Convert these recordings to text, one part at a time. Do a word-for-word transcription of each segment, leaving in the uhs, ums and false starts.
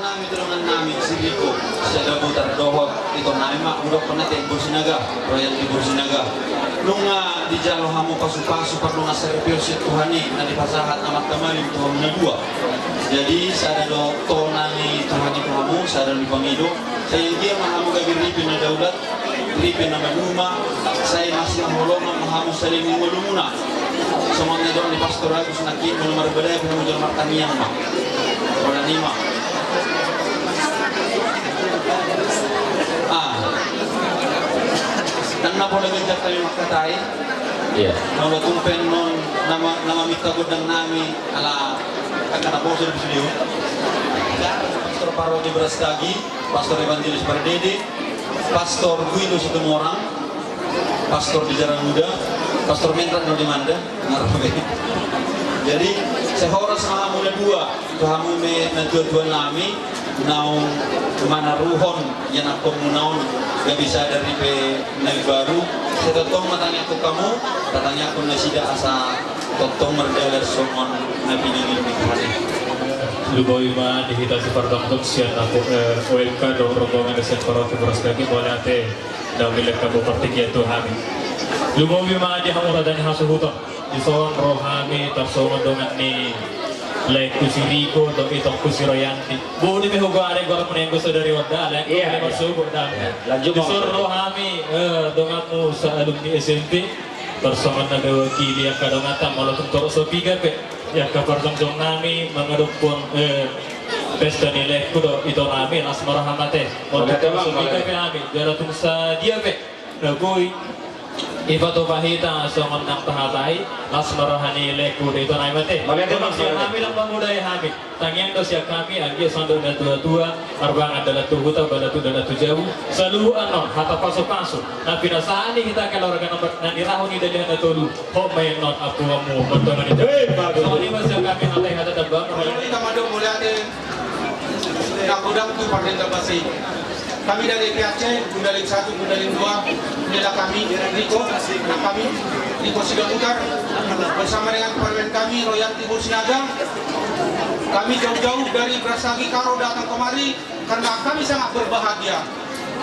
Nami tu dongan nami si Riko Sidabutar dohot ito nami ma, hudok pernah te Boru Sinaga, Royanti Boru Sinaga. Nunga dijalo hamu pasu-pasu pardongan saripeon sian Tuhan i na dipasahat Amanta Malim tu hamu na dua. Jadi sada do tona ni Tuhan i tu hamu, sada do dipangido. Sai anggiat ma hamu gabe ripe na daulat, ripe na maduma, sai masihaholongan ma hamu salelenglelengna. Songon na nidok ni Pastor Agus nangkin, molo marbadai pe hamu jala martangiang ma. Holan i ma. Ah. Ndang na pola ganjang hami mangkatai. Iya. Molo tung pe annon na ma-, na maminta gondang nami ala angka naposo di studio. Pastor Paroki Brastagi, Pastor Evangelis Pardede, Pastor Guido Situmorang, Pastor di Jaramuda, Pastor Menrak do di Manda, ngarap. Jadi, sai horas ma hamu na dua, tu hamu ma natua-tua nami, naung manaruhon ianakhonmuna on, gabe sada ripe na imbaru, sai tongtong ma tangiangkon hamu, tatangiangkon nasida asa tongtong mardalan songon na pinangido ni Tuhan i. Lumobi ma di hita sipardongan sian napo-, eh, O M K dohot rombongan sian Paroki Brastagi, mauliate. Dang milek hamu partingkian tu hami. Lumobi ma di hamu raja ni hasuhuton. Dison ro hami tarsongon dongan ni laengku si Riko dohot itongku si Royanti. Boi do i hugoari goarmu, naeng do saudara on da, laengku. Iya, iya. Marsogot da. Iya, lanjut. Dison ro hami, eh, donganmu sa alumni S M P. Tarsongon na diwakili angka donganta, molo tung torop so piga pe angka parjongjong nami mangadophon, eh, pesta ni laengku dohot ito nami, las ma roha ma te. Molo tung torop so piga pe hami, jala tung sadia pe na boi dipatupa hita songon naung tahatai, las ma roha ni laengku dohot ito nami ma te. Molo tung torop so hami, ndang mangudai hami. Tangiang do sian hami, anggiat songon na natua-tua, marmangan dalan tu huta, balat tu dalan tu jabu, saluhut annon hata pasu-pasu na pinasahat ni hita keluarga na, na nirahut ni Dalihan Na Tolu. Hot ma i annon ampuanmu martonga ni jabu. Hei, bagus. Songon i ma sian hami hata i, hata tamba. Mauliate ma, mauliate. Na godang tu pardenggan basa i. Kami dari P A C, Gundalin satu, Gundalin dua, bendahara kami, Riko, dan kami, Riko Sidabutar, bersama dengan parumaen kami, Royanti Boru Sinaga. Kami jauh-jauh dari Brastagi Karo datang kemari karena kami sangat berbahagia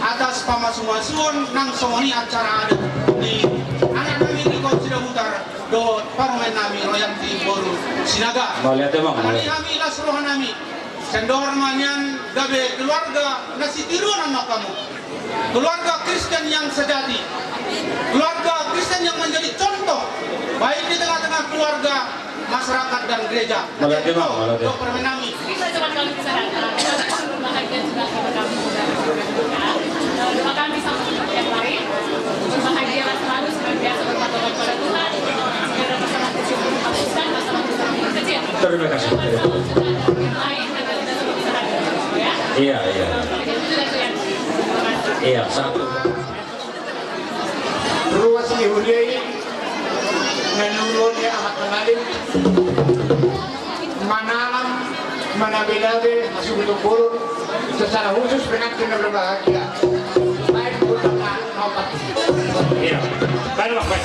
atas pamasu-masuon nang songon i acara adat di anak nami Riko Sidabutar dohot parumaen nami Royanti Boru Sinaga. Mauliate, Bang. Alani i hami las roha nami. Sai andor ma nian gabe keluarga na sitiruon ma hamu. Keluarga Kristen yang sejati. Keluarga Kristen yang menjadi contoh, baik di tengah-tengah keluarga, masyarakat, dan gereja. Mauliate, Bang, mauliate. Untuk parumaen nami. Bisa cepat kami bisa datang. Bahagia juga kepada kami. Doa kami sama seperti yang lain. Bahagialah selalu, senantiasa berpegang pada Tuhan. Segala masalah kecil pun dihapuskan, masalah besar pun kecil. Terima kasih. Iya, iya. Iya, satu. Ruas ni huria i, na niulahon ni amanta Malim, manalam, manabe-nabe, hasuhuton bolon, secara khusus pengantin na berbahagia. Baik, utama. Iya. Baik, Bang, baik.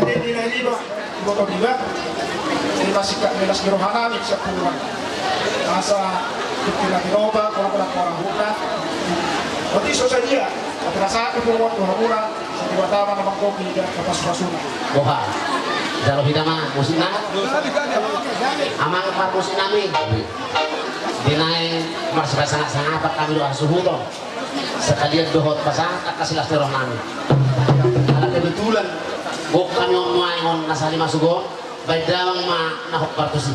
Jadi di na lima, iboto lima. Jadi masih kak melas di rohanami siap pulang. Asa kita lagi roba, kalau pernah orang hutan. Berarti susah dia. Tapi rasa aku pulang waktu hamura. Setiap pertama nama kopi dan kapas pasuna. Boha. Jalo hita ma musikna. Amang parmusik nami. Di na i marsipasangasangapan hami dohot hasuhuton. Sekalian dohot pasahat angka silas ni roha nami. Ala kebetulan gok hami on nuaeng on na sahali masuk on. Baen damang ma na hombar tusi.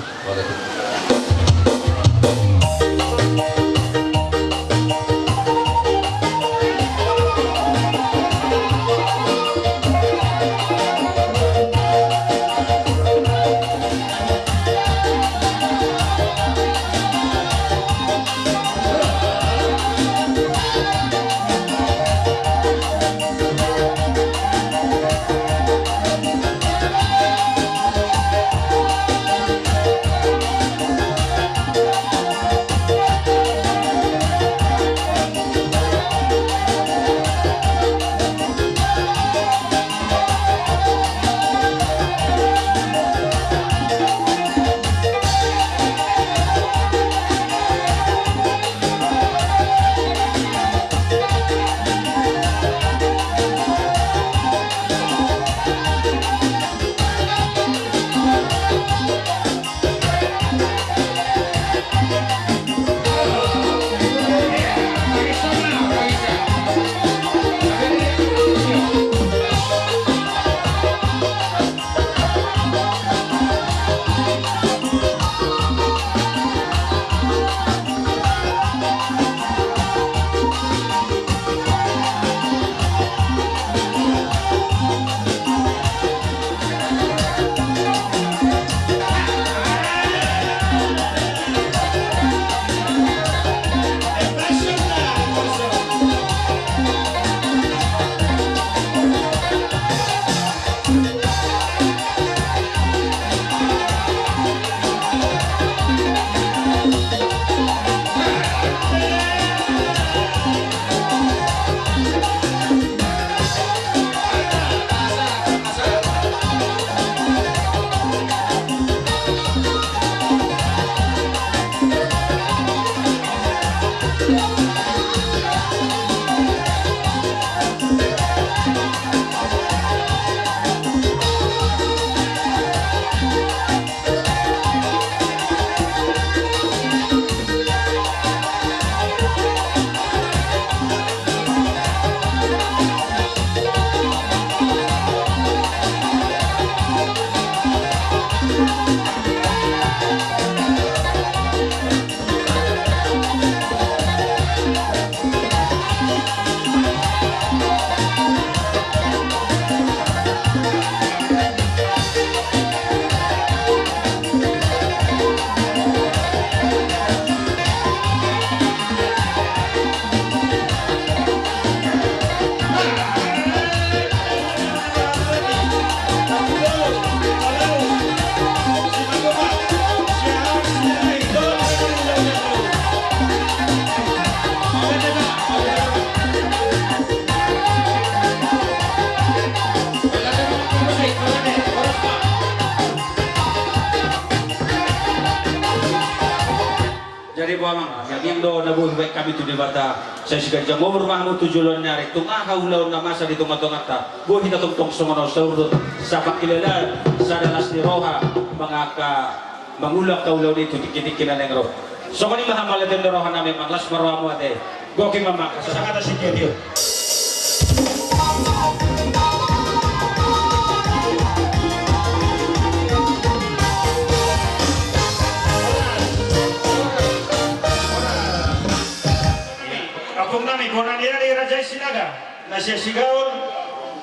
Amang, denggan do na boi hubaen hami tu Debata, sai siganjang umur ma hamu tu joloan ni ari, tung aha ulaon na masa di tongatonganta, boi hita tongtong songon on, saur do, sapangkilalaan, sada las ni roha, mangangka, mangula angka ulaon i tu tingkitingki na naeng ro. Songon i ma hamauliateon ni rohanami, amang, las ma rohamu ate. Goki ma, amang, sangkata sitiotio. Ompung nami, bona ni ari Raja i Sinaga, na sian Sigaol,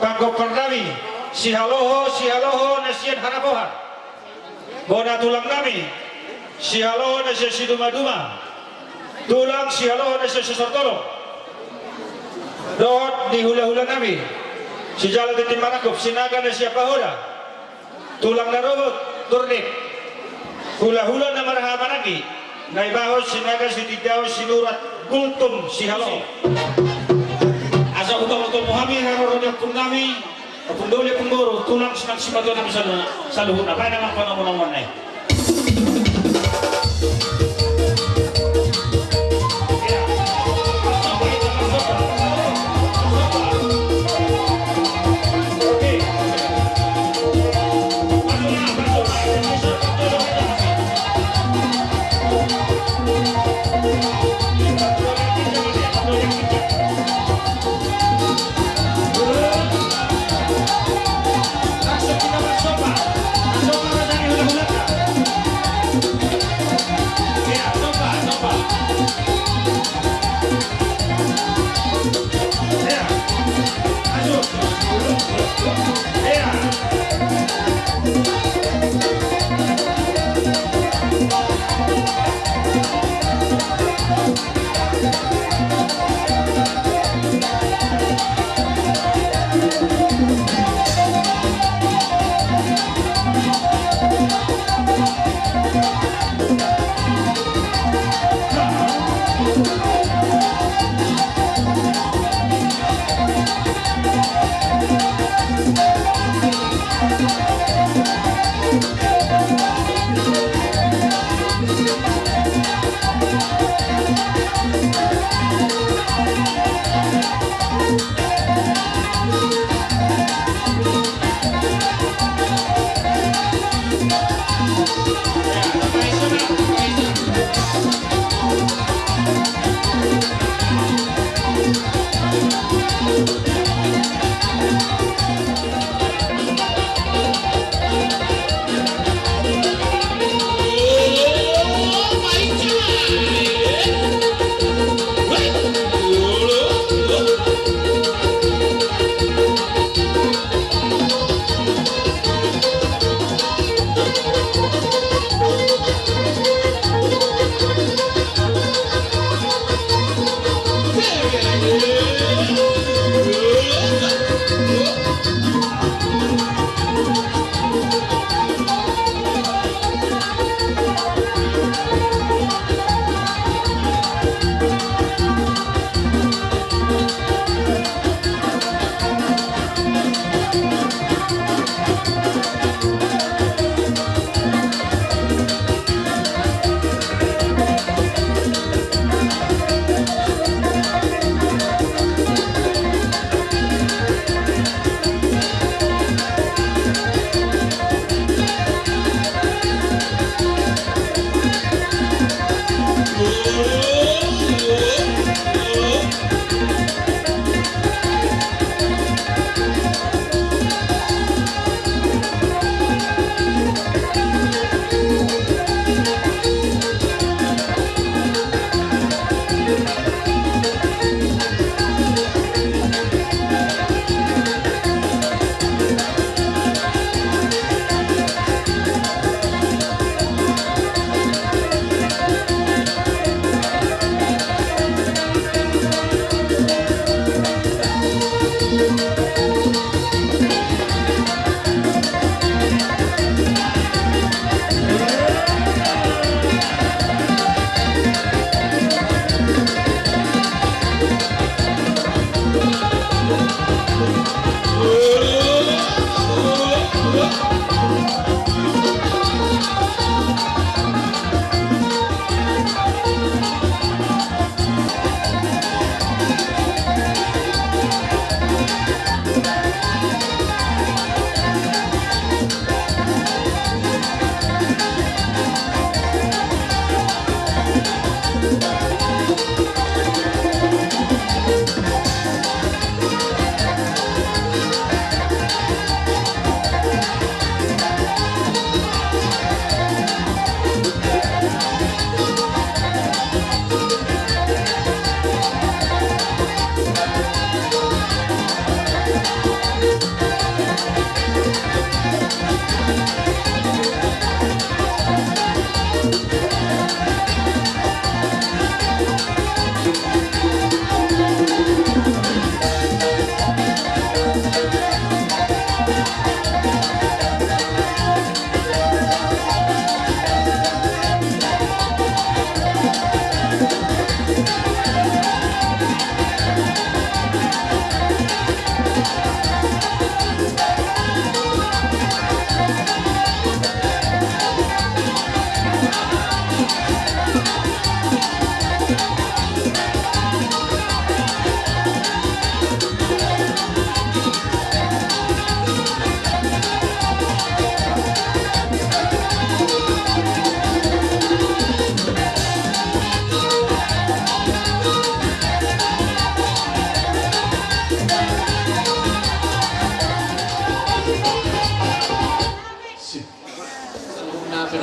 panggompar nami, Sihaloho, Sihaloho, na sian Harapoha. Bona tulang nami, Sihaloho na sian Sidumaduma, tulang Sihaloho na sian Sosor Tolong. Dohot di hulahula nami, sijalo tintin marangkup, Sinaga na sian Pahoda, tulang na robot, Turdip, hulahula na marhahamaranggi, na ibahon Sinaga Sitindaon Sinurat Gultom Sihaloho. Asa hutoltopi hami haroro ni ompung nami, Ompung Doli, Ompung Boru, tulang, sinamot, simatua nami saluhutna, saluhutna. Baen, amang, panomunomuan na i.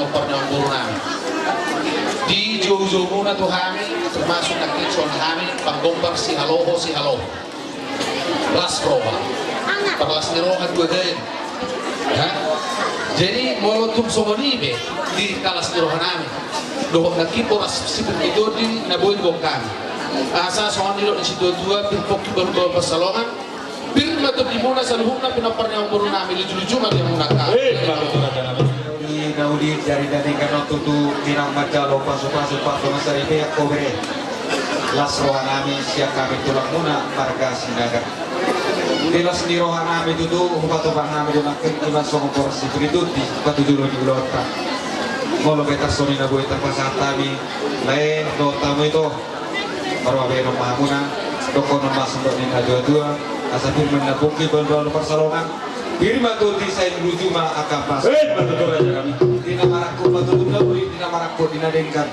Parniawan boru nami. Dijou-joumuna tu hami, termasuk nangkin songon hami, panggompar sihaloho, sihaloho. Las roha. Parlas ni roha dua hali. Ha? Jadi, molo tung songon i be, di las ni roha nami. Dohot nangkin boras sipir ni tondi na boi diboan hami. Asa songon nidok ni situa-tua, pir pongki baru baru pansalongan. Pir ma tondimuna saluhutna, pinompar ni amangboru nami, luju-luju ma di hamuna. Eh, baru tu raja nami. Di nauli dari dadi kano tutu minang manjalo pasu-pasu pardongan saripeon, bere. Las roha nami sian hami tulangmuna marga Sinaga. Di las ni roha nami tutu, hupatupa hami do nangkin ima songon boras sipir ni tondi, patujolo ni ulaonta. Molo pe tarsongon i na boi tapasahat hami, lae dohot hamu ito. Marbabenon ma hamuna, dohonon ma songon nidok ni natua-tua, asa pir ma ninna pongki baru baru pansalongan, pir ma tondi sai luju ma angka ampas. Eh, betul, betul, raja nami. Di na marangkup ma tutu na uli, di na marangkup di na denggan.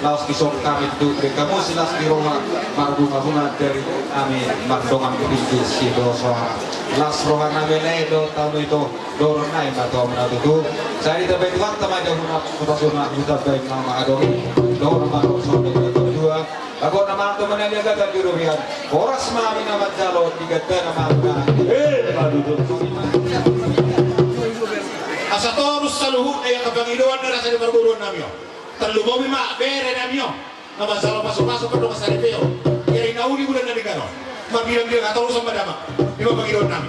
Laos dison hami tu dengganmu silas ni roha, marbunga-bunga dari hami mardongan di pintu sidosoha. Las roha nami lae dohot hamu ito. Dohonon nai ma tu hamuna tutu. Sai ditambai Tuhanta ma di hamuna, huta sona, huta bai ma ma adong. Dohonon ma songon nidok ni natua-tua. Agona ma tu mana dia gata di robian. Boras ma hami na manjalo di gata na ma hami na. Eh, padudu. Asa torus saluhutna ia pangidoan na rasa di parboruon nami on. Tarlumobi ma bere nami on. Na manjalo pasu-pasu pardongan saripeon. Ia i na uli bulan na denggan on. Marbilang-bilang hata urusan madama. Ima pangidoan nami.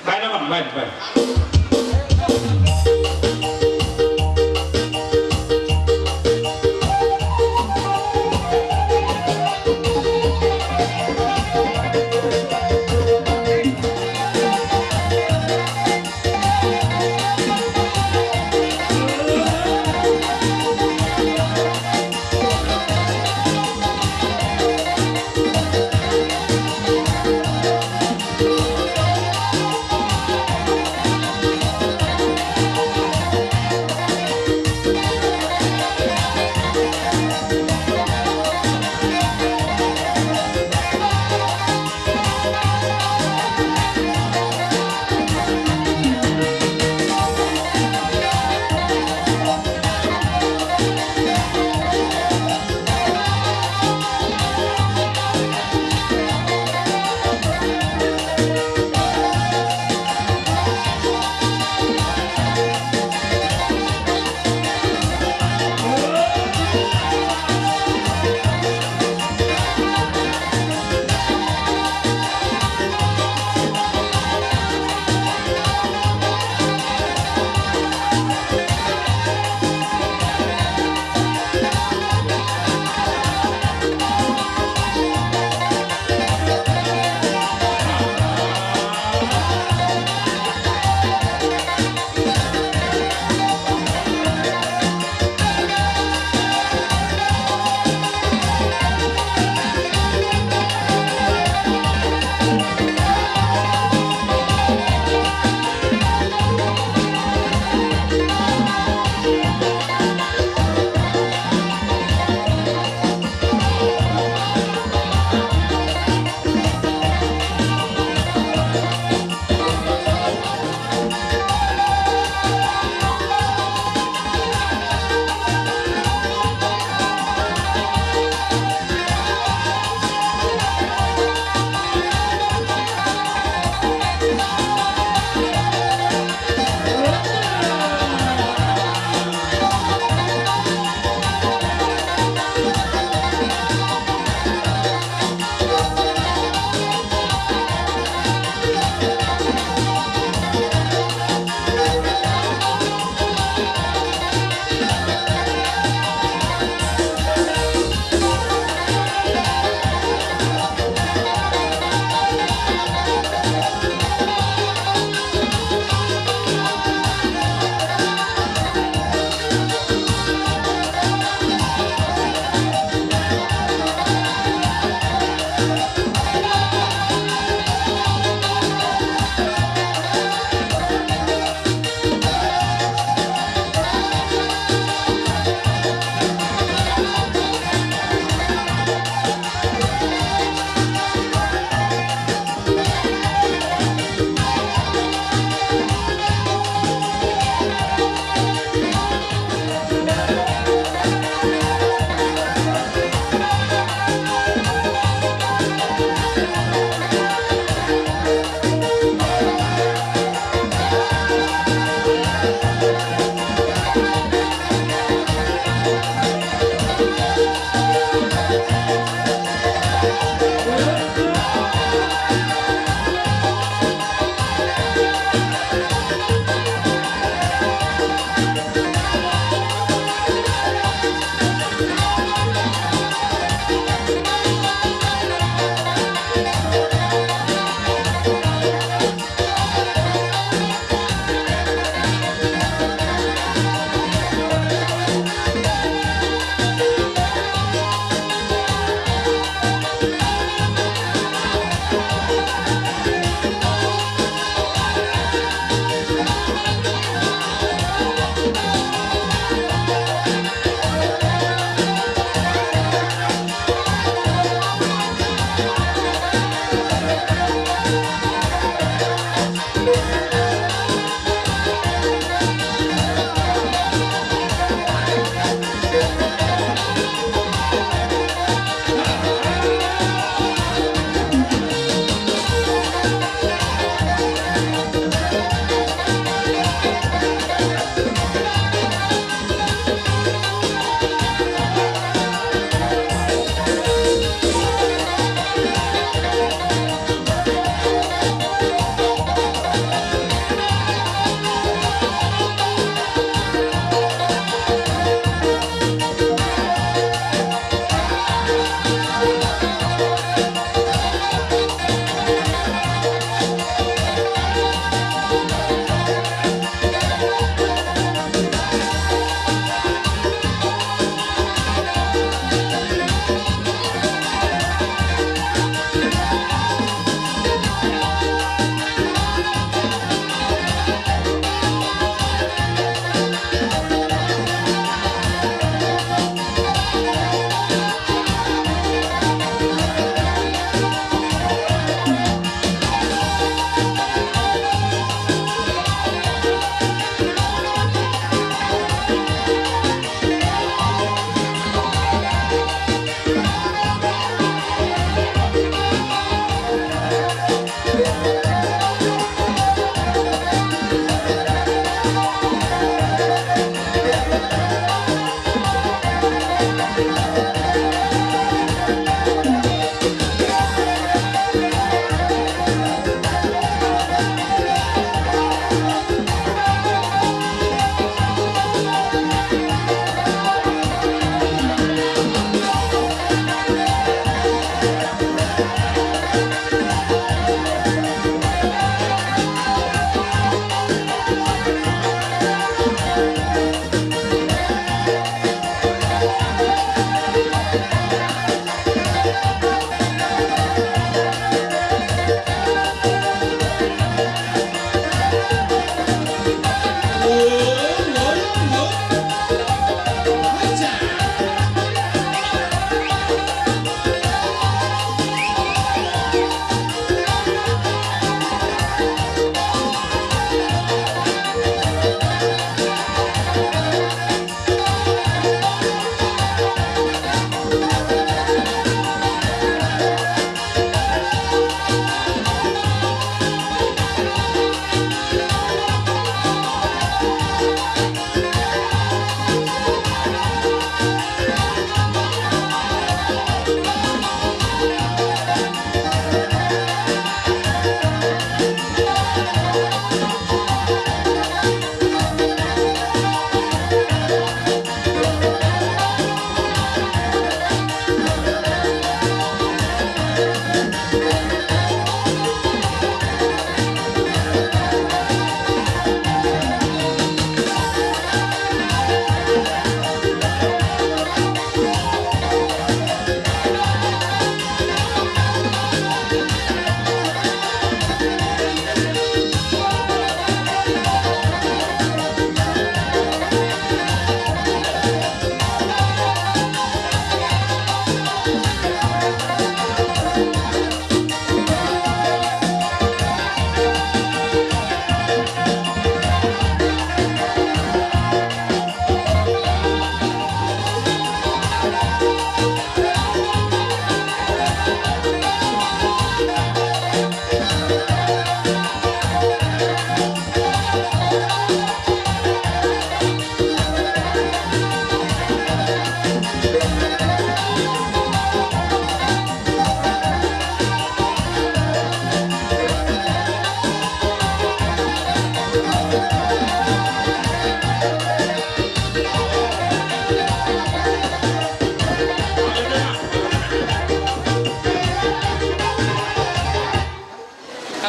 Baen amang, baen, baen.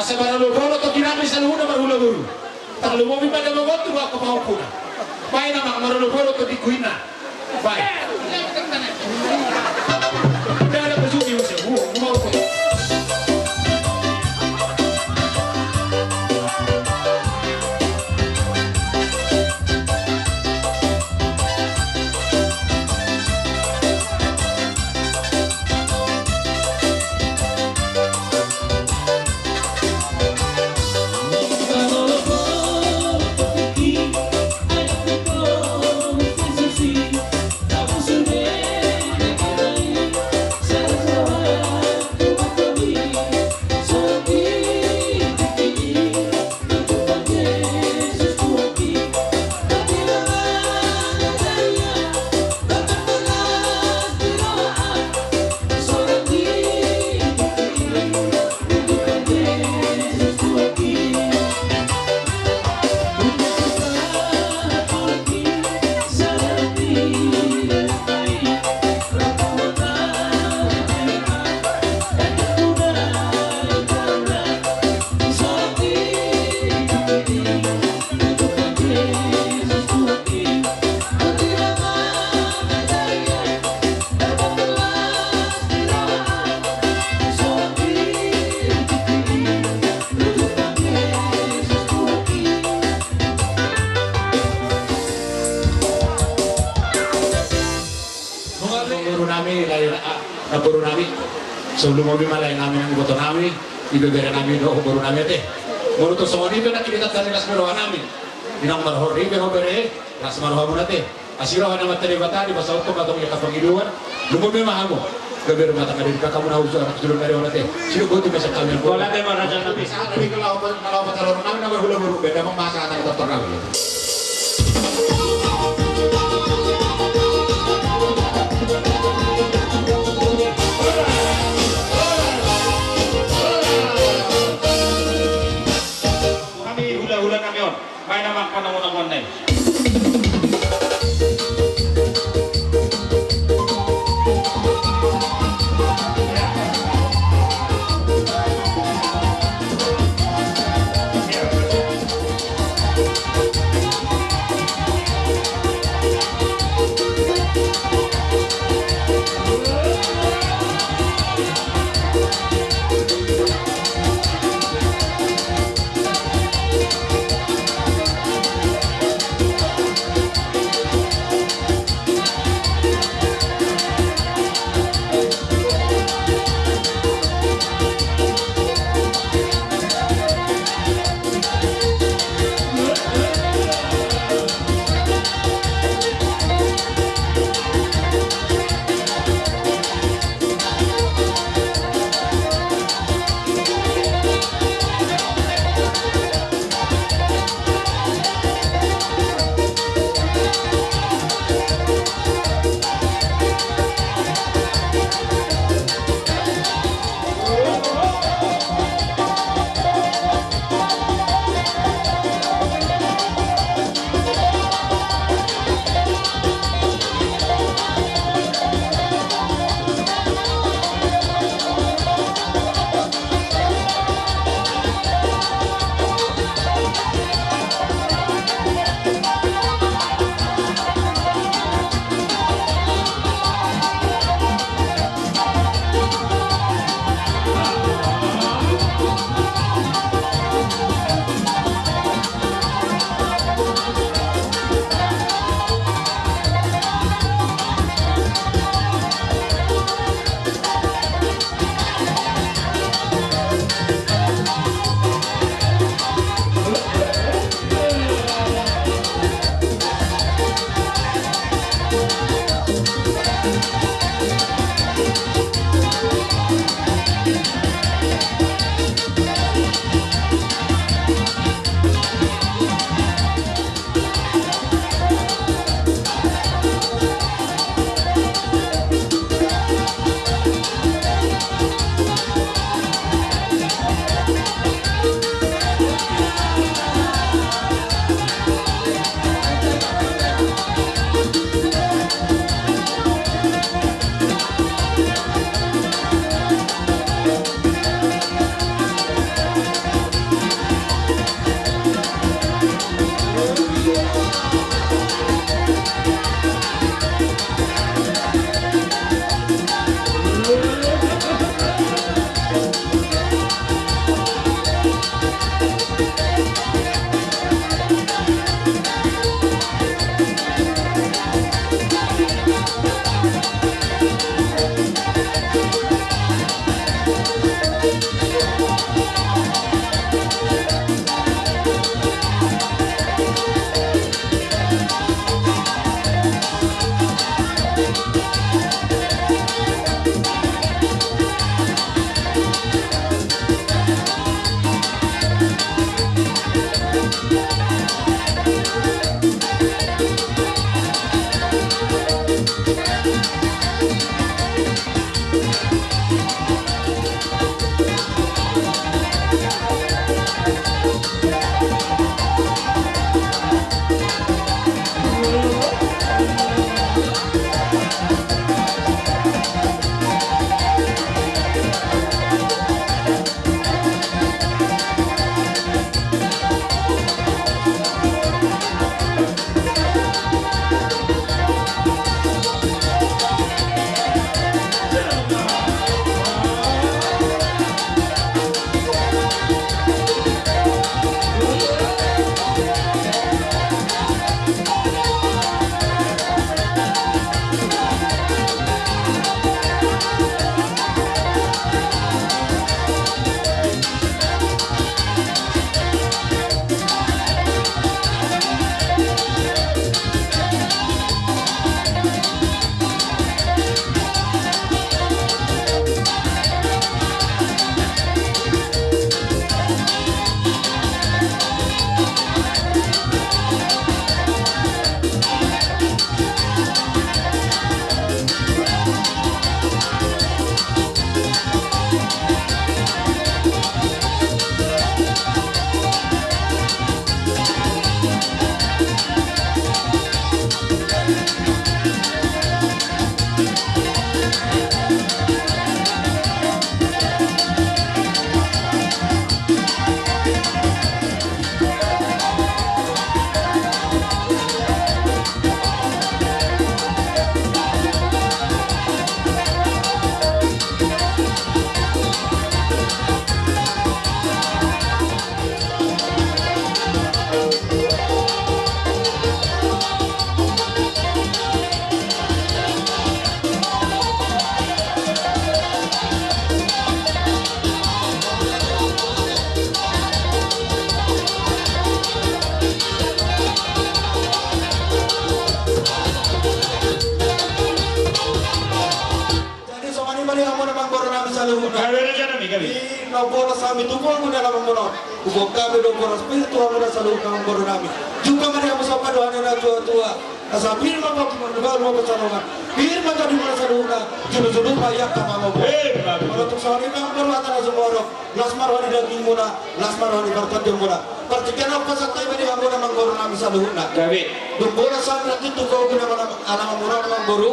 Asa marolopolop tondinami saluhutna marhula boru. Tarlumobi ma dapotan tu angka pahompuna. Baen amang, marolopolop tondingku inna. Baen. Dalam bersuti masa. Buang, buang, buang. Boru nami, lae, ah, namboru nami. So lumobi ma lae nami nang iboto nami, ibebere nami dohot boru nami ate. Molo tung songon i pe nang, hita tangkas ni las ni roha nami. Inang marhori be ho bere, las ma rohamuna ate. Asi roha ni Amanta Debata, dipasaut ma tong i angka pangidoan. Lumobi ma hamu. Gabe rumah tangga di hamuna, usu anak, sude na di on ate. Sidok botima sian hami. Bola te ma raja nami. Sahat nami, kalau, kalau pasahat nami, nami hula boru, beda ma masa anak dokter nami. Hami hula-hula nami on. Baen amang panongon-ongon na i. Gabe raja nami, gabe. Di na bolas hami tu boru ni alaman muna on, huboan hami do boras pir tu hamuna saluhutna amangboru nami. Jumpa ma di hamu sahat dohot na tua-tua. Asa pir ma pongki muna, baru ma pansalongan. Pir ma jadi muna saluhutna, julu-julu ma i angka mangolu. Eh, bagus. Molo tung songon i ma amangboru hata na sumorop. Las ma roha ni dagingmuna, las ma roha ni partondion muna. Partingkian on pasahat hami ma di hamuna amangboru nami saluhutna. Gabe. Dung bolas hami nangkin tu boru ni alaman muna on amangboru.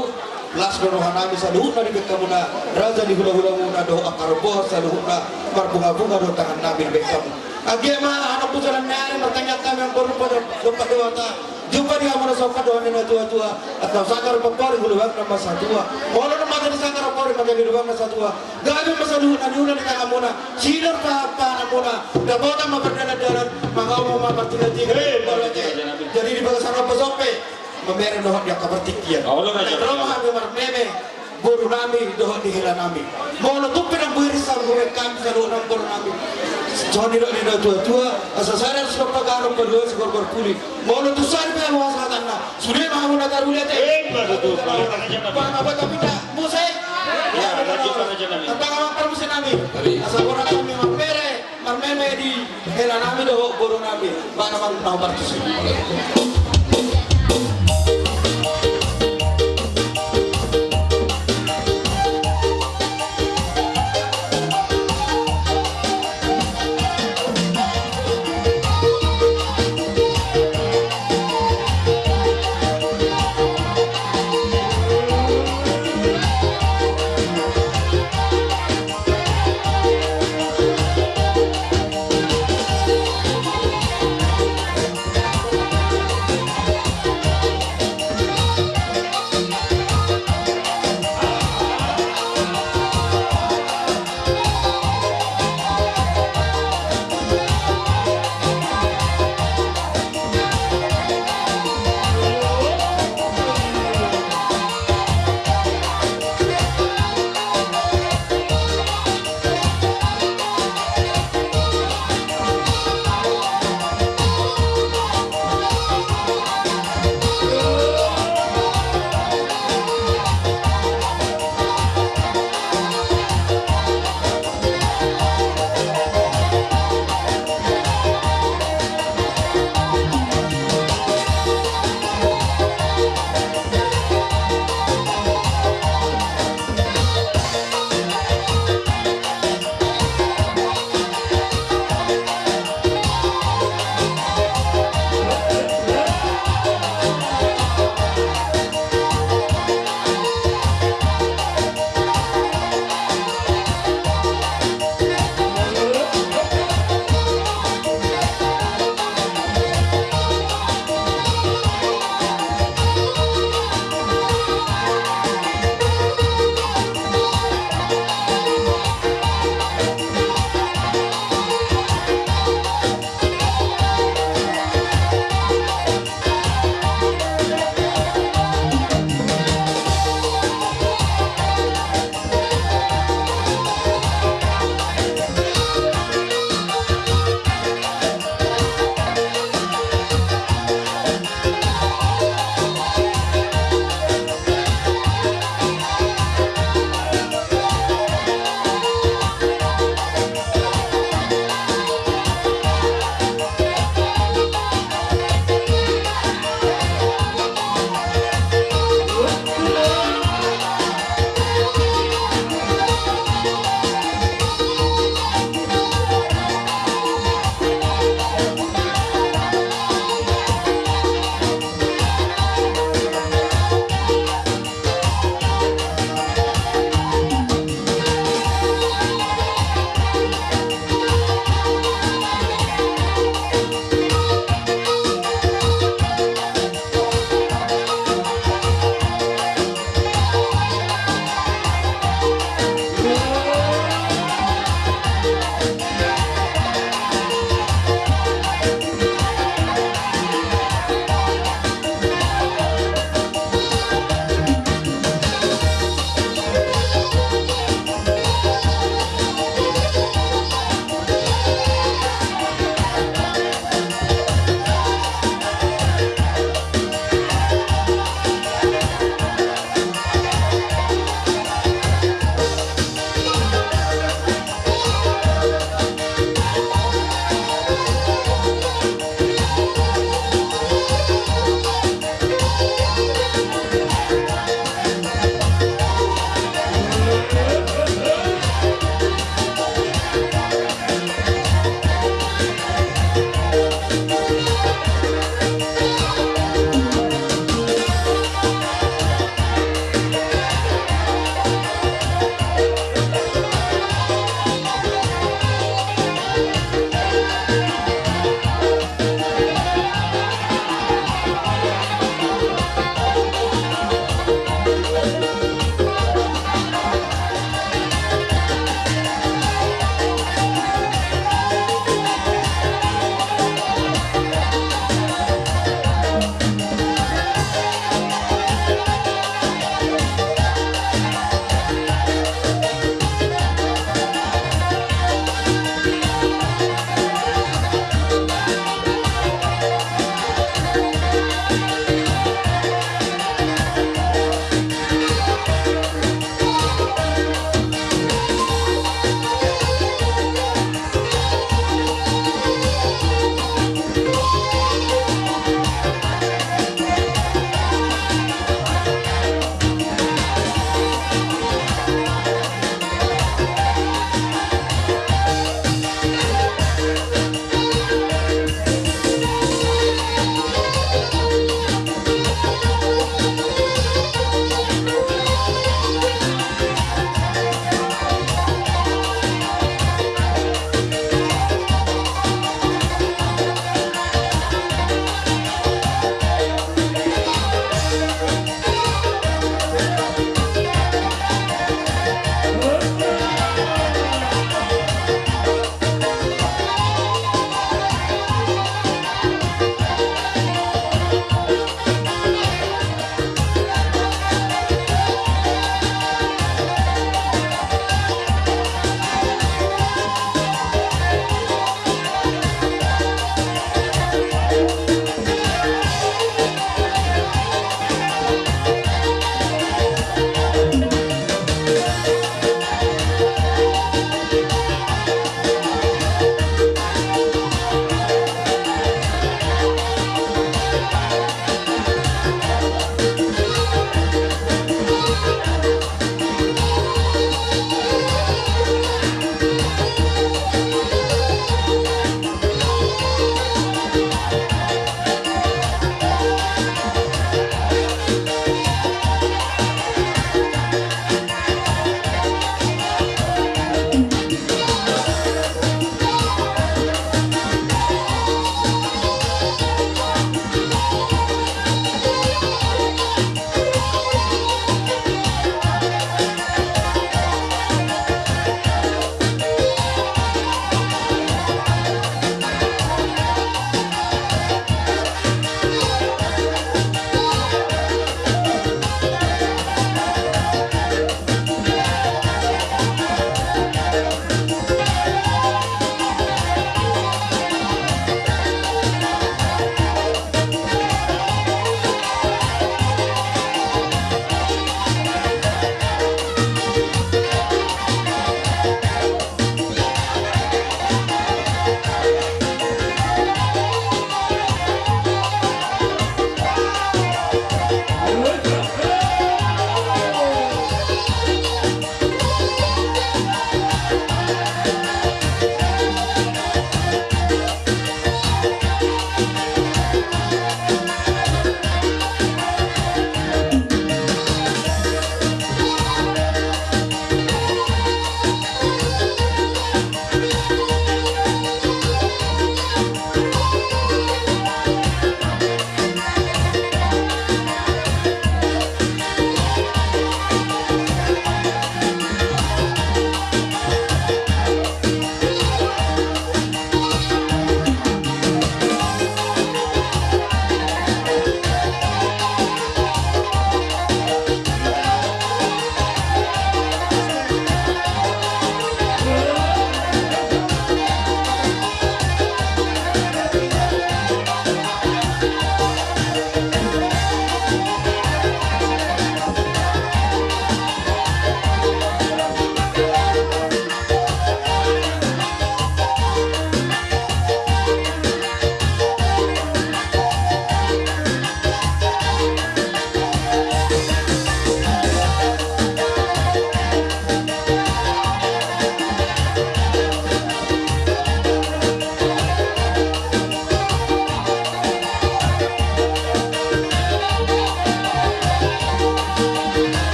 Las do roha nami saluhutna dibahen hamuna, raja ni hula-hula muna dohot angka rombongan saluhutna, marbunga-bunga do tangan nami dibahen hamu. Anggiat ma, anak bujang na ari martangiang hami amangboru, pado, dompak dewata. Jumpa di hamuna sahat dohot na tua-tua, atau sanggar pampori hula-hula na masa tua. Molo na masa di sanggar pampori, masa di hula-hula na masa tua. Gabe ma saluhutna niula ni tanganmuna, sinur pahanmuna, dapotan ma pardalan-dalan, mangaum ma martiga-tiga. Eh, jadi di bagasan on pe, mamereng dohot di angka partingkian. Olo, raja. Ro ma hami marmeme, boru nami dohot di hela nami. Molo tung pe ndang boiris saluhutna hami, saluhutna boru nami. Songon nidok ni na tua-tua, asa sada sinompa garam, paduahon sigorgor puli. Molo tung sada pe hamu hasahatanna, sude ma hamu na taruliate. Eh, ima tutu. Bang, apa tapi tak musik? Ya, lanjut, raja nami. Tentang apa musik nami? Asa boru nami marmeme. Marmeme di hela nami dohot boru nami, mana mang nau partusi.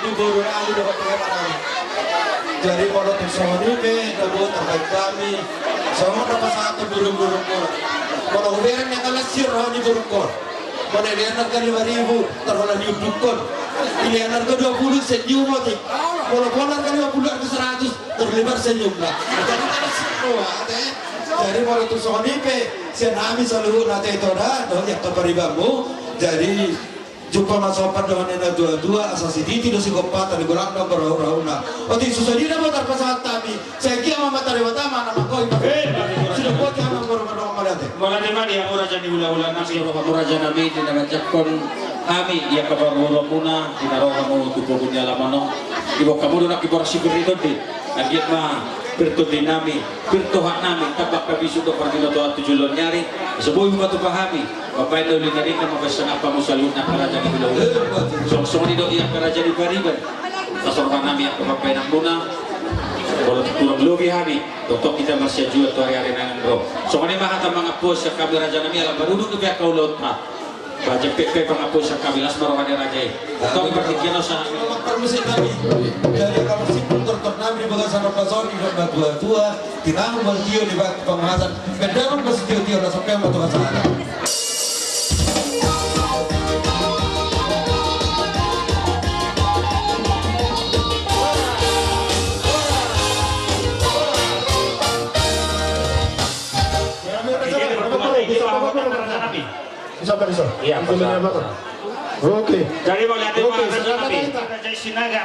Boru nami dohot hela nami. Jadi molo tung songon i pe na boi tarbaen hami songon na pasahathon burung-burung muna. Molo hubereng na kalas sir roha ni burung kor. Molo ilean harga lima ribu, tar holan ni unduk on. Ilean harga dua puluh, senyum otik. Molo holan harga lima puluh, harga seratus, tar lebar senyumna. Jadi kalas sir roha, ate. Jadi molo tung songon i pe sian hami saluhutna, ate, ito da dohot angka paribanmu. Jadi jumpa ma sompat dohot na tua-tua, asa sititi do sigompa, tali golang do rambu-rambuna. Otik, so sadia na boi tarpasahat hami. Sai anggiat ma Amanta Debata ma na manggohi. Eh, mari, mari. Sidok boti hami, manggohi, manggohi, manggohi, ate. Mauliate ma di hamu raja ni hula-hula nami. Sidok hamu raja nami di na manjangkon hami di angka parboruonmuna di na ro hamu tu pogu ni alaman on. Diboan hamu do nangkin boras si pir ni tondi. Anggiat ma pir tondi nami, pir tohak nami, tambak habisuk do parbinotoan tu joloan ni ari. Asa boi hupatupa hami mambaen na uli na denggan, mambaen sangap hamu saluhutna angka raja ni hula-hula. Songon i do di angka raja ni pariban. Las roha nami angka pambaenanmuna. Molo tung lobi hami, tongtong hita marsianjuan tu ari-ari na naeng ro. Songon i ma hata mangampu sian hami raja nami, ala marudut dope angka ulaonta. Baen pe, pe pangampu sian hami, las ma roha ni raja i. Tong partingkian on sahat. Parmusik nami. Jadi kalau simpul tortor nami di bagasan ombas on, didok na tua-tua, tinanghon ma tio di batu pangasan. Pendam ma sitio-tio, las sampe ma tu hasahatan. Bisa, Pak Rizal? Iya, Pak Rizal. Oke. Jadi, mauliate ma raja nami, Raja i Sinaga.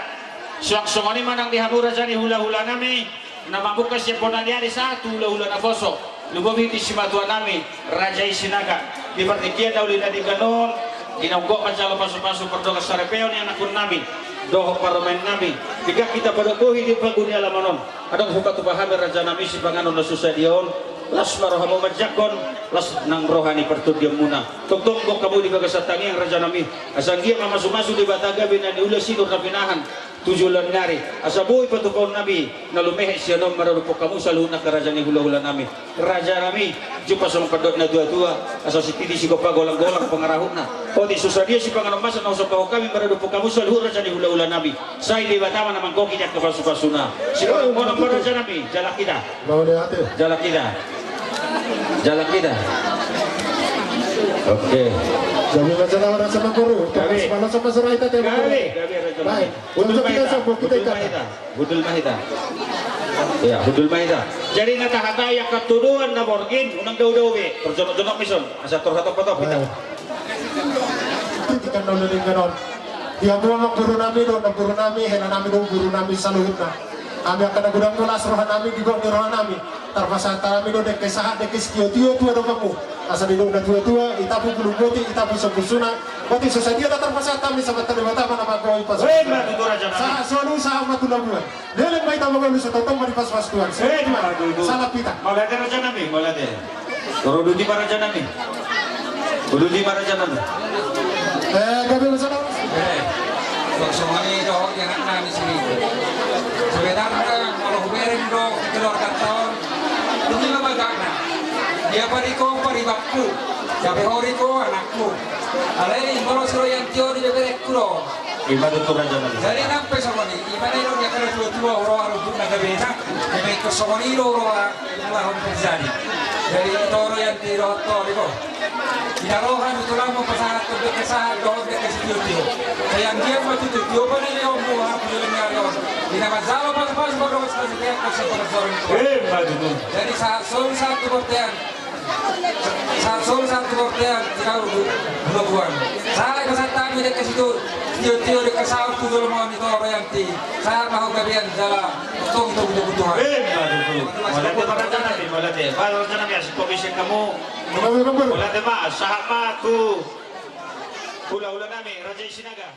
Suang songon i ma nang di hamu raja ni hula-hula nami, na mamungka sian bona ni ari sahat tu hula-hula naposo. Lumobi di simatua nami, Raja i Sinaga. Di partingkian na uli na denggan on, di na ungkot manjalo pasu-pasu pardongan saripeon ni anakkon nami dohot parumaen nami. Denggan hita padobohi di pogu ni alaman on. Adong hupatupa hami raja nami sipanganon na so sadia on. Las ma rohamu manjangkon, las nang roha ni partondianmuna. Tongtong boan hamu di bagasan tangiang raja nami. Asa anggiat ma masu-masu Debata gabe na niula, sinur na pinahan tu joloan ni ari. Asa boi patupaon nami na lumehe sian on maradophon hamu saluhutna angka raja ni hula-hula nami. Raja nami, jumpa songon pandok na tua-tua, asa sititi sigompa, golang-golang pangarahutna. Otik, so sadia sipanganon masa na husombahon hami maradophon hamu saluhut raja ni hula-hula nami. Sai Debata ma na manggohi di angka pasu-pasuna. Sipanganon ma raja nami, jalang hita. Mauliate. Jalang hita. Jalang hita. Oke. Jadi, raja nami, raja nami, guru. Gabe. Gabe, gabe, raja nami. Baik. Hundul ma hita, hundul ma hita. Iya, hundul ma hita. Jadi na tahatai angka tuduan na borngin, unang dao-dao be. Parjonok-jonok ma ison, asa tor hatop-hatop hita. Baik. Tingki na uli na denggan on. Di hamu amang boru nami dohot namboru nami, hela nami dohot guru nami saluhutna. Hami angka na godang do las roha nami, di gok ni roha nami. Tarpasahat hami do dengke sahat, dengke sitio-tio tu adopanmu. Asa didok na tua-tua, itapu bulung boti, itapu sombu suna. Boti so sadia na tarpasahat hami, Amanta Debata ma na manggohi pasu-pasu. Emma tutu raja nami. Sahat solu, sahat ma tu labuan. Leleng ma hita mangolu, so tongtong ma dipasu-pasu Tuhan. Emma tutu. Salam hita. Mauliate raja nami, mauliate. Ro uduti ma raja nami. Uduti ma raja nami. Eh, gabe ma salam. Eh, songon i do di anak nami sini. Sebenarna molo hubereng do keluarganta on, tung i ma bagakna. Dia pari ho paribanku, gabe ho ri ho anakku. Alai molo si Royanti on dibeberengku do. Ima tutu raja nami. Jadi nang pe songon i, ima na i do di angka na tua-tua, huroha rumput na gabena. Ima ingkon songon i do huroha, huroha terjadi. Jadi ito Royanti dohot ho, di ho. Di na roha ni tulang ma pasahat dengke sahat dohot dengke sitio-tio. Sai anggiat ma tu tio-tio panelehonmu hami tu joloan ni ari on. Di na manjalo pasu-pasu pardongan saripeon, pos pos. Ima tutu. Jadi sahat solu sahat tu bontean. Sahat solu sahat tu bontean, di na ro tu labuan. Sahat ma sahat hami dengke sitio, sitio-tio dengke sahat tu joloan ni ho Royanti. Sahat ma ho gabean jala tongtong tu butuhan. Ima tutu. Mauliate ma raja nami, mauliate. Ba raja nami, asi komisi kamu. Mauliate ma, sahat ma tu hula-hula nami, Raja i Sinaga.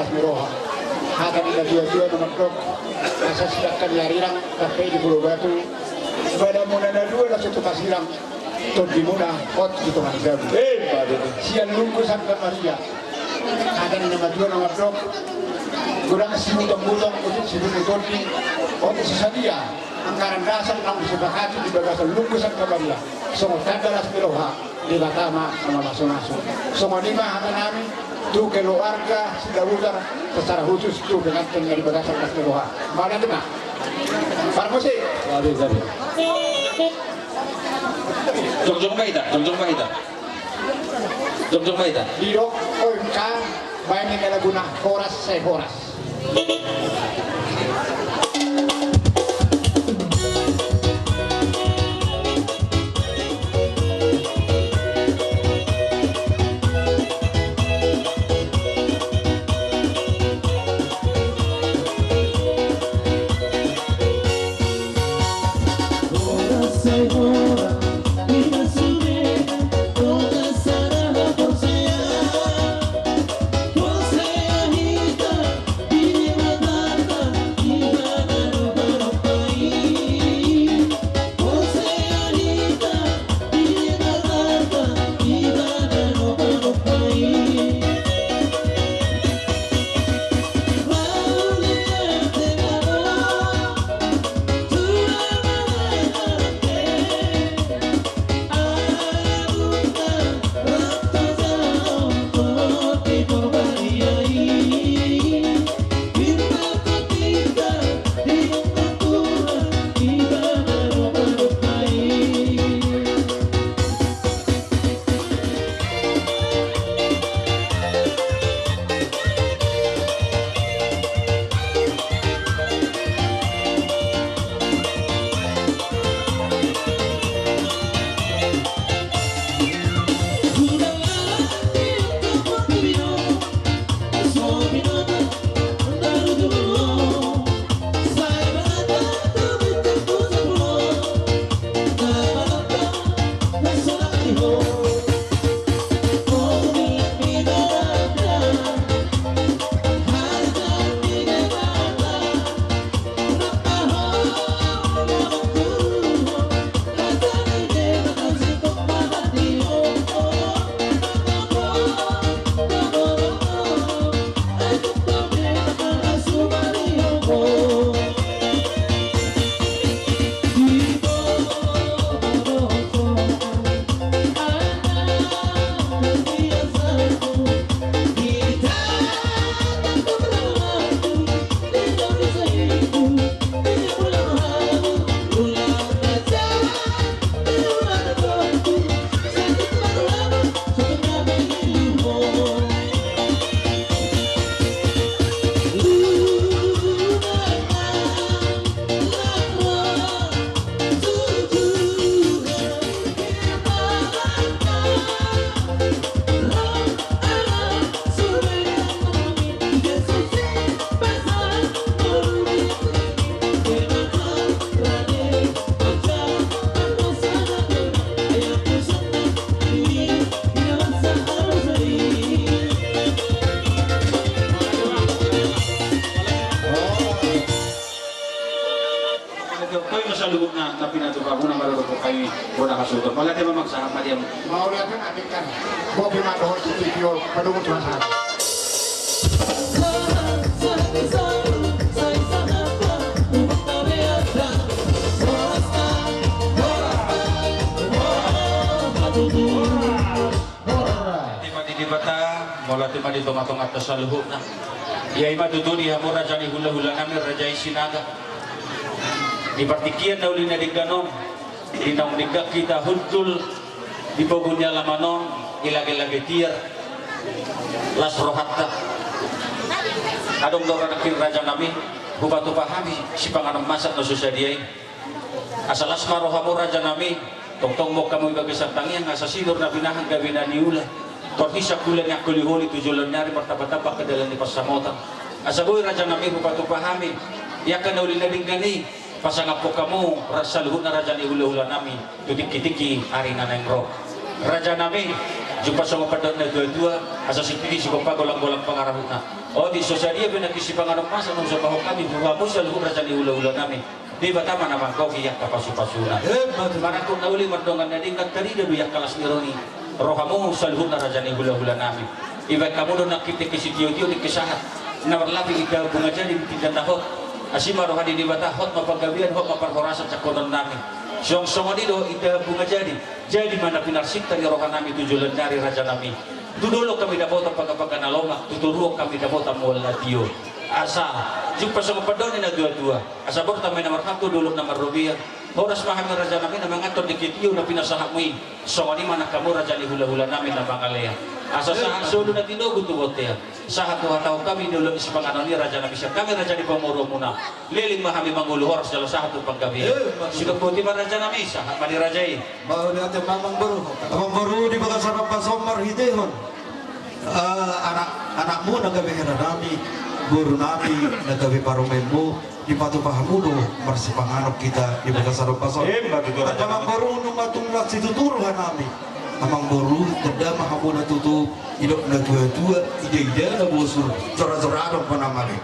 Las ni roha. Hata ni natuatua na mandok, asa sidangkan ni arirang, sampe di Pulo Batu. Badanmuna na dua na so tu Pasirang, tondimuna hot di tonga ni jabu. Eh, badan. Sian Lungku Santa Maria. Hata ni natuatua na mandok, godang sibutong-butong, ujung sibutong tondi, hot si sadia. Anggaran dasar naung disepakati di bagasan Lungku Santa Maria. Songon tanda las ni roha. Debata ma na mamasumasu. Songon i ma hata nami tu keluarga Sidabutar, secara khusus tu pengantin na di bagasan las ni roha. Mauliate ma. Parmusik. Gabe, gabe. Jongjong ma hita, jongjong ma hita. Jongjong ma hita. Didok O M K, baen ninna laguna, horas sai horas. Saluhutna na pinatupa muna marorot hami bona hasuhuton. Mauliate ma, mangsahat ma di hamu. Mauliate ma, tingkan. Bopi ma dohot sitio, padomu Tuhan. Mauliate ma di Debata, mauliate ma di tongatonganta saluhutna. Ia i ma tutu di hamu raja ni hulahula nami, raja i Sinaga. Di partingkian na uli na denggan on, di naung denggan hita hundul di pogu ni alaman on, di lagelage tiar, las rohanta. Adong do ra nangkin raja nami, hupatupa hami sipanganon masak na so sadia i. Asa las ma rohamu raja nami, tongtong ma hamu di bagasan tangiang, asa sinur na binahen gabe na niula. Torhisa hula ni angka holiholi tu joloan ni ari, martambatamba angka dalan ni pansamotan. Asa boi raja nami hupatupa hami di angka na uli na denggan i, pasangaphon hamu ra saluhutna raja ni hulahula nami tu tingkitingki ari na naeng ro. Raja nami, Jumpang songon pandohan na tua-tua, asa sititi sigompa, golang-golang pangarahutna. Otik so sadia be nangkin sipanganon masa naung somba hami tu hamu saluhut raja ni hula-hula nami. Debata ma na manggohi angka pasu-pasuna. Emma tutu. Marangkup na uli mardongan na denggan, tarida do i angka las ni roha ni rohamu saluhutna raja ni hula-hula nami. Dibahen hamu do nangkin dengke sitio-tio, dengke sahat na marlape indahan bunga jadi di pinggan na hot. Asi ma roha ni Debata, hot ma panggabean, hot ma parhorasan jangkonon nami. Songon-songon i do indahan bunga jadi. Jadi ma na pinarsinta ni roha nami tu joloan ni ari raja nami. Tu dolok hami dapotan pangka-pangka na lomak, tu toruan hami dapotan mual na tio. Asa jumpang songon pandohan ni na tua-tua. Asa borhat ma i na marhak tu dolok na marrobean. Horas ma hami raja nami na manganhon dengke tio na pinasahatmu i. Songon i ma nang hamu raja ni hula-hula nami na mangalean. Asa sahat solu na tinogu tu bontean. Sahat huhatahon hami di dolok ni sipanganon i raja nami, sian hami raja ni pamoruonmuna. Leleng ma hami mangolu horas jala sahat tu panggabean. Emma tutu. Sidok boti ma raja nami, sahat ma di raja i. Mauliate ma amangboru. Amangboru, di bagasan ombas on marhitehon, eh, anak, anakmu na gabe hera nami, boru nami na gabe parumaenmu, dipatupa hamu do marsipanganon hita di bagasan ombas on. Emma tutu raja nami. Amangboru, nunga tung las situtu roha nami. Amangboru, tanda ma hamu na tutu, didok na tua-tua, ida-ida na bosur, jora-jora adong pe na male.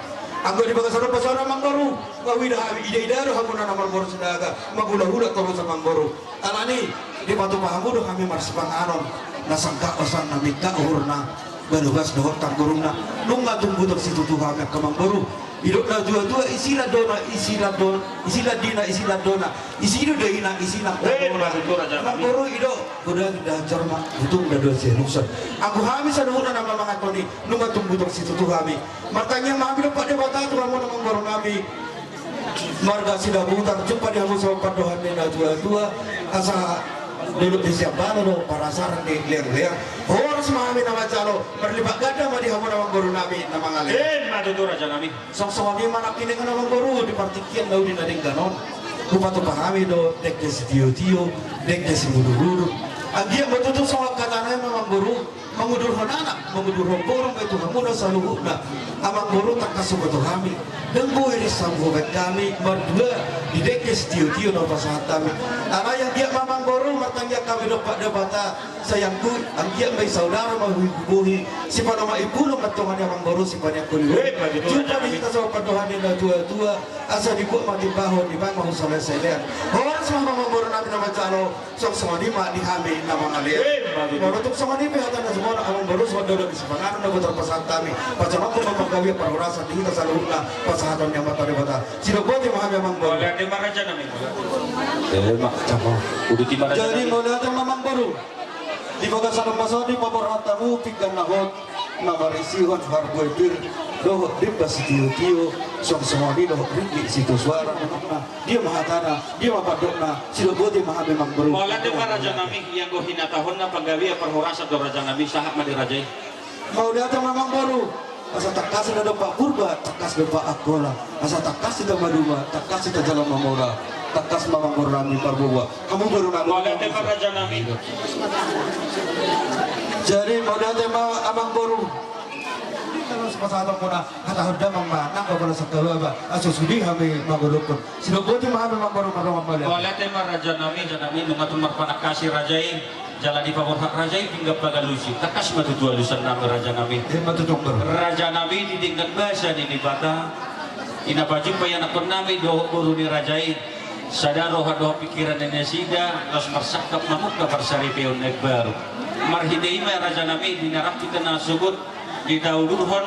Anggo di bagasan ombas on amangboru, nga huida hami, ida-ida do hamuna na marboru Sinaga, manghula-hula torus amangboru. Alani, dipatupa hamu do hami marsipanganon, na sangkap osan na mingkak uhurna, balubas dohot tanggurungna, nunga tung butong situtu hami angka amangboru. Didok na tua-tua, isi landona, isi landona, isi landina, isi landona, isi do daina, isi nang tandona. Emma tutu raja nami. Amangboru, didok godang indahan jolma, butung na dua sialusan. Anggo hami saluhutna na manganhon i, nunga tung butong situtu hami. Martangiang ma hami dompak Debata tu hamu amangboru nami. Marga Sidabutar, jumpa di hamu songon pandohan ni na tua-tua, asa dolok ni Siambalo do parasaran ni leang-leang. Horas ma hami na manjalo, marlipat ganda ma di hamu amangboru nami na mangalean. Emma tutu raja nami. Songon-songon i ma nangkiningan amangboru, di partingkian na uli na denggan on. Hupatupa hami do dengke sitio-tio, dengke simudur-udur. Anggiat ma tutu songon hata nami amangboru, mangudurhon anak, mangudurhon boru ma i tu hamuna saluhutna. Amangboru, tangkas huboto hami, ndang boi rinsa hubahen hami mardua di dengke sitio-tio na hupasahat hami. Alai anggiat ma amangboru, martangiang hami dompak Debata, sai anggiat, anggiat ma i saudara ma hubohi, sipanomak imbulung ma antong i amangboru, sipaneang holi. Emma tutu. Jumpa di hita songon pandohan ni na tua-tua, asa dibuat ma timbahon, dibaen ma husalai-salean. Horas ma amangboru nami na manjalo, songon-songon i ma di hami na mangalean. Emma tutu. Molo tung songon i pe hata na jumolo amangboru, songon dolok ni sipanganon na boi tarpasahat hami. Pajonok ma panggabean parhorasan di hita saluhutna, pasahaton ni Amanta Debata. Sidok boti ma hami amangboru. Mauliate ma raja nami. Emma tutu. Uduti ma raja nami. Jadi mauliate ma amangboru. Di bagasan ombas on dipaborhat hamu pinggan na hot, na marisihon harbue pir, dohot demban sitio-tio, songon-songon i dohot ringgit sitio suara, na dia ma hatana, dia ma pandokna, sidok boti ma hami amangboru. Mauliate ma raja nami, ianggo hinatahonna panggabean parhorasan do raja nami, sahat ma di raja i. Mauliate ma amangboru. Asa tangkas na dompak Purba, tangkas dompak Angkola. Asa tangkas hita maduma, tangkas hita jala mamora. Tangkas ma amangboru nami parboa. Hamu boru nami. Mauliate ma raja nami. Jadi mauliate ma amangboru. Kalau sepasahaton muna, hatahon damang ma nang angka bola sangkababa, asa sude hami mangolophon. Sidok boti ma hami amangboru mardongan mauliate. Mauliate ma raja nami, raja nami, nunga tung marpanangkasi raja i. Jala dipaborhat raja i pinggan pagalusi, tangkas ma tutu alusan nami raja nami. Emma tutu amangboru. Raja nami, di denggan basa ni Debata, i na pajumpa ianakhon nami dohot boru ni raja i, sada roha dohot pingkiran ni nasida, laos marsangkap mamungka parsaripeon na imbaru. Marhite i ma raja nami, di na rap hita na sogot, ditaudurhon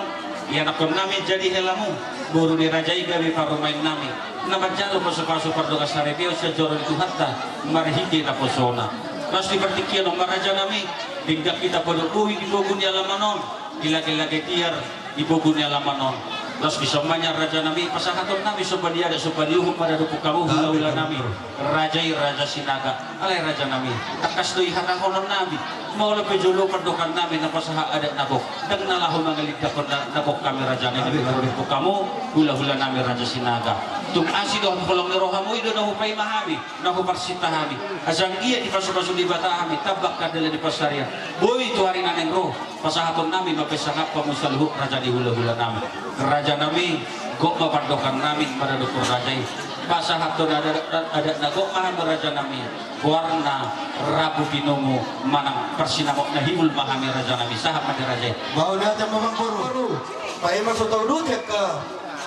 ianakhon nami jadi helamu, boru ni raja i gabe parumaen nami, na manjalo pasupasu pardongansaripeon sian joro ni Tuhanta marhite naposona. Laos di partingkian on ma raja nami, denggan hita podok bohi di pogu ni alaman on, di lage-lage tiar di pogu ni alaman on. Laos dison ma nian raja nami, pasahaton nami somba ni adat somba ni uhum maradophon hamu hula-hula nami. Raja i Raja Sinaga. Alai raja nami, tangkas do i hatahonon nami. Molo pe jolo pandohan nami na pasahat adat na gok, ndang na laho mangalindangkon na, na gok hami raja nami, maradophon hamu hula-hula nami Raja Sinaga. Tung asi dohot holong ni rohamu i do na hupaima hami, na huparsinta hami. Asa anggiat dipasu-pasu Debata hami, tambak hata dalan ni pansarian. Boi tu ari na naeng ro, pasahaton nami ma pe sangap hamu saluhut raja ni hula-hula nami. Raja nami, gok ma pandohan nami maradophon raja i. Pasahathon adat, adat na gok ma hami raja nami. Goarna Rabu Pinungu manang parsinamot na hibul ma hami raja nami. Sahat ma di raja i. Mauliate ma amangboru. Paima so tau dua tiap ka.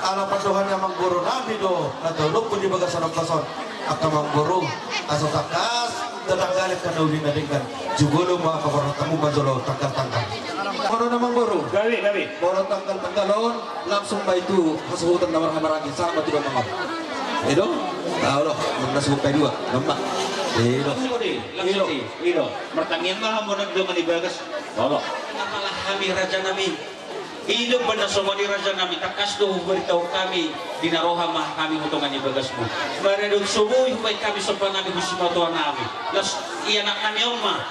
Ala pandohan ni amangboru nami do na tau lompu di bagasan ombas on. Angka amangboru, asa tangkas tatanggali angka na uli na denggan. Jumolo ma angka borhat hamu manjalo tanggal-tanggal. Molo na amangboru. Gabe, gabe. Molo tanggal-tanggal on langsung ma i tu hasuhuton na marhahamaranggi. Sahat ma tu damang on. I do. Olo, na suhut pe dua. Nama. I do. Langsung i do. Martangiang ma hamu nang dongan i bagas. Olo. Apala hami raja nami. I do umbahen na songon i raja nami, tangkas do huberitahu hami di na roha ma hami tu dongan i bagasmu. Maradophon so boi hubaen hami somba nami tu simatutua nami. Laos i anak nami on ma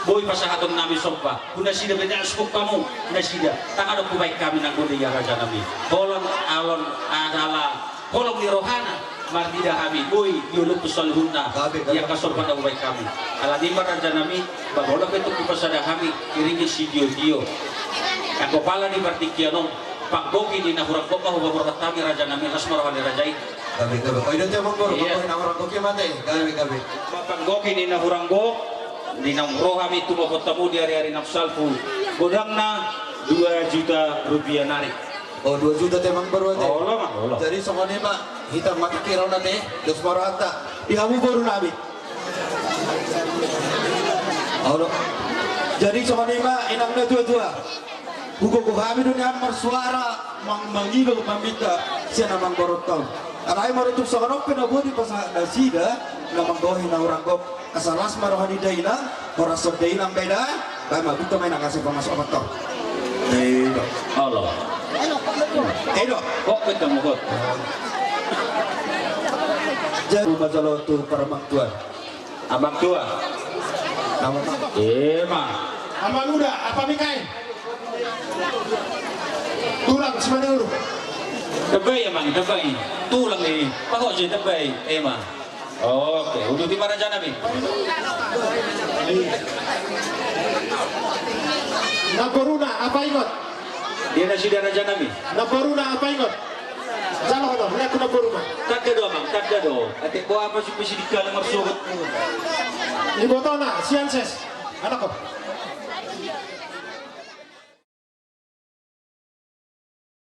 boi pasahaton nami somba. Tu nasida pe ndang sungkun hamu nasida. Tangkas do hubaen hami nang gode i raja nami. Holong alon adalah holong ni rohana, marnida hami, boi diolop tu saluhutna. Gabe, gabe. Ia kasomba na hubaen hami. Alani i ma raja nami, bagaula pe tung dipasada hami, iringi sitiotio. Anggo pala di partingkian on, panggohi ni na hurang gok ma hupaborhat hami raja nami, las ma roha ni raja i. Gabe, gabe. Oi do te amangboru, iya. Panggohi na hurang gok i ma te. Gabe, gabe. Panggohi ni na hurang gok, di na ro hami tumopot hamu di ari-ari na salpu. Godangna dua juta rupiah nari. O, dua juta te amangboru ate. Olo ma, olo. Jadi songon i ma, hita mati kira on ate, dos ma rohanta. Di hamu boru nami. Olo. Jadi songon i ma inang na tua-tua. Hugogo hami do nian marsuara mang-, mangido maminta sian amangboru tau. Alai molo tung songon on pe na boi dipasahat nasida na manggohi na hurang gok. Asa las ma roha ni dainang, horas songon dainang beda, baen ma buta ma inang asa pamasuk amanta. Edo. Olo. Edo. Kok kita muhut. Jadi, masalah tu para amangtua. Amangtua. Amang. Ima. Amang uda, apa mikai? Tulang, simana ulu. Tebai, amang, tebai. Tulang i. Pahot si tebai. Ima. Oke, uduti ma raja nami. Namboruna, apa ingot? Dia nasida raja nami. Namboruna, apa ingot? Jalo hona, lihat tu namboruna. Tanda do, amang, tanda do. Atik bo apa si pisi di kalang marsogot. Ibotona, sian ses. Anak ko.